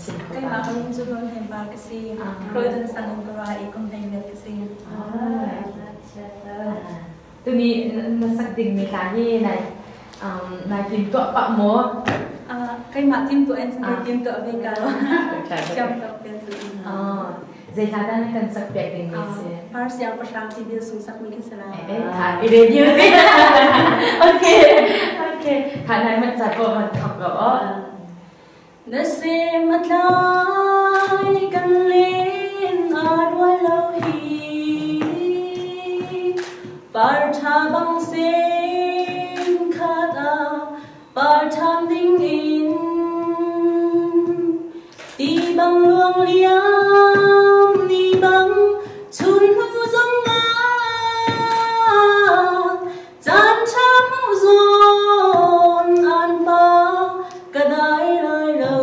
chim kho Keimah ka min cu Nawl Hnem Par ka si. Croydon sang in ka ra i kum 12 ka si. Tuni na sak ding mi hla hi nai nai tim tuah pah maw? Keimah tim tuah in kai tim tuah ve ka. Siam tok te cu. Zei hla dah na kan sak piak ding mi si? Par siangpahrang ti bil sung sak mi kan si lai. Eh, tha i radio si. Okay. Okay. Tha nai man cha ko man thok lo o. Na sem a tlai kan len a rual lo hi par tha bang sen khat a par tham ding in ti bang luang liam ni bang chun hnu zong ah caan ṭha hmuh zawn an pa ka dai lai lo.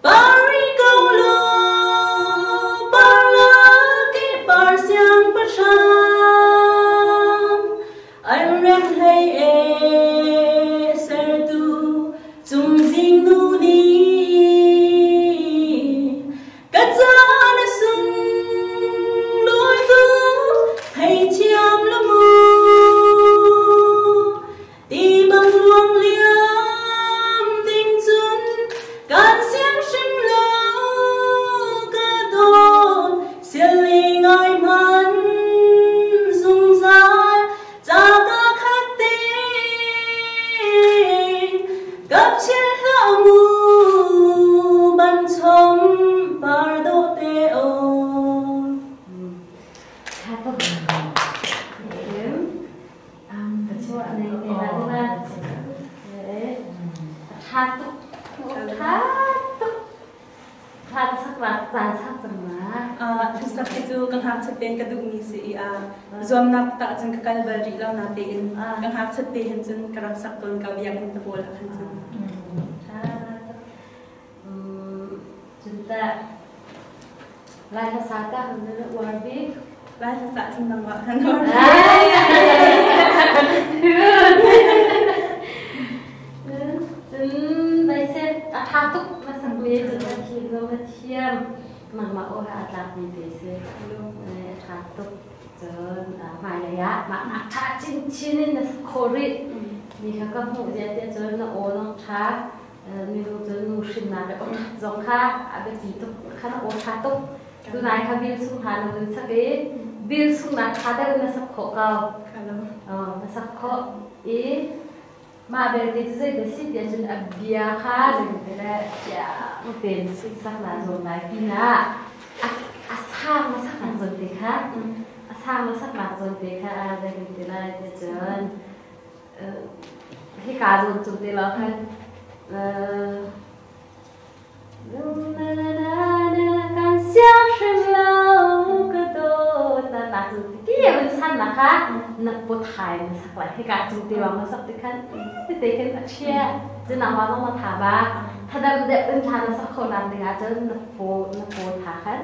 Pari ko law, par lak i par siangpahrang, an rem hlei e sertu cungzing nu nih ka caan a sunglawi tuk theithiam la mu. Ti bang luang liam ding cun kan siang hrim lo ka dawt sial le ngai hman zungzal ca ka khat te kap chil hlah mu ban chom par dawh te o. Tha tuk tha tuk tha sak la caan sak cang ma. Sak hi cu ka ngakchiat tein ka duhmi si i zuamnak tak cun ka kal bal rih lo na tein ka ngakchiat te hin cun ka rak sak tawn ka biakinn te pawl ah khan cun. Tha tuk. Cun tah Lai hlasa ta kan na uar bik. Lai hlasa cun nangmah kan uar. Cun Daisep a tha tuk na sakmi cun na thi zo na thiam nangmah aw he aa tlakmi te si. A tha tuk. Cun hmailei ah mah nak tha chinchin in na sak khawh rih. Mi kha ka hmuh zia te cun na aw zong tha Minu cu nu hrinnak le awṭhat zong kha a biapi tuk kha na aw ṭha tuk. Tunai kha bil sung hna na vun sak i bil sungnak ṭha deuh na sak khawh ko. Na sak khawh i mah belte cu zeidah si tiah cun a bia kha zeitile fiang tein sak naa zuam lai pinah a sang na saknak zawn te kha a sang na saknak zawn te kha zeitin ti lai tiah cun Hika zawn cung te lawng khan kan siang hrim lo ka dawt na na cu ti vun san na kha na put hai na sak lai hika cung te lawng na sak ti khan tete khan a chia cun nangmah zong na tha ba thadam deuh in thla na sak kho lan ding ah cun na paw na paw tha khan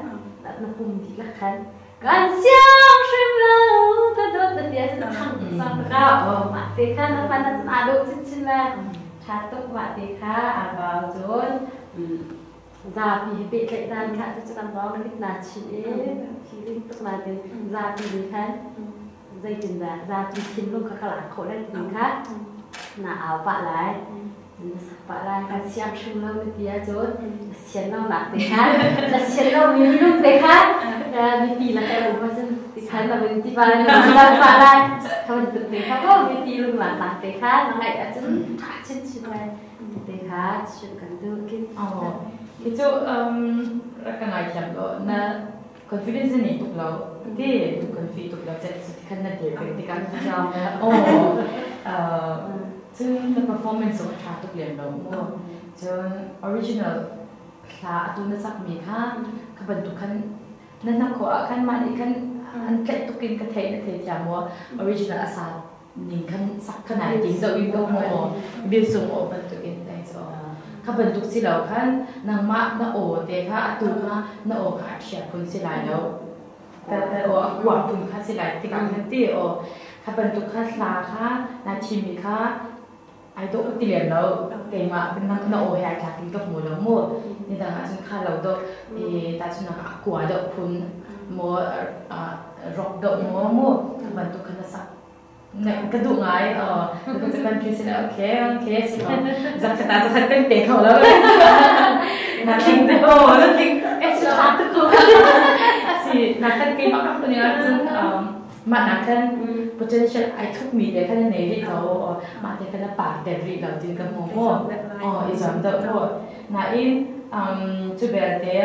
na pum dihlak khan Kan siang hrim lo ka dawt na ti ahcun a thang sang ka mah te kha na hman ahcun aa dawh chinchin le ṭha tuk mah te kha aa bau cun zapi he pehtlaih dan kha cu kan lawng na mit naa chinh i feeling tuk na tin zapi nih khan zeitindah zapi thinlung kha ka lak khawh lai timi kha na au pah lai. Na sak pah lai. Kan siang hrim lo na ti ahcun na sian lo nak te kha na sian lo mi minung te kha mipi lakah um ahcun ti khan na vun ti pa na vun zam pah lai. Kha bantuk te kha maw mipi lunglak nak te kha na ngaih ahcun ṭha chinchin lai te kha chimh kan duh kin. Hi cu rak ka ngaithiam law na confidence na nei tuk lo ti confi tuk lo chet ti khan na dir peng tikah oh cun na performance zong a ṭha tuk lem lo mu cun original hla atu na sakmi kha kha bantuk khan na hnakhaw ah khan mah nih khan an tlaih tuk in ka theih na thei thiam maw original a sa ning khan sak kha nai tim deuh in ko mu bil sung aw bantuk in dai so kha bantuk si lo khan nangmah na aw te kha atu kha na aw kha a ṭhia phun si lai lo ta ta aw a kuah phun kha si lai tikah khan ti aw kha bantuk kha hla kha na thimmi kha. Ai dawh ka ti lem lo. Keimah na aw he ai tlak in ka hmu lo mu. Nidang ahcun kha lo dawh i tahchunhnak ah a kua deuh phun maw rock deuh maw mu bantuk kha na sak ka duh ngai. Ka country sin okay okay si ko. Zakhat ah zakhat kan pe kho lo. Na tling te oh na tling eh si tha tuk ko. Si na kan keimah ka hmu ahcun mah nak khan potential ai thupmi te khan nei rih lo mah te khan a par ter rih lo tin ka hmu mu oh i zuam deuh mu nain cu belte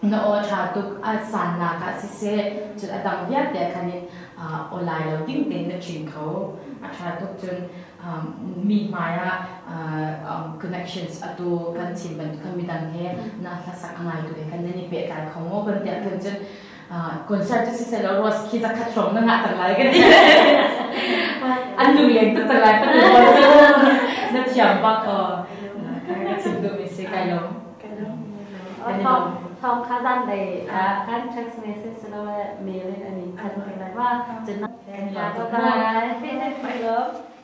na aw ṭha tuk a sannak ah siseh cun a dang vialte khan in aw lai lo ding tein na ṭin kho a ṭha tuk cun mi hmai ah connections atu kan chim bantuk khan midang he na hlasak a ngaitu he khan nan i pehtlai kho maw kan tiah khan cun concert cu siseh law Rose khi zakhat hrawng na ngah cang lai ka ti an lung tuk cang lai ka ti na thiam bak ka chim duhmi si kai lawm. Thawng kha zan lei kan text message lo mail in an in khat lai ma cun bye bye.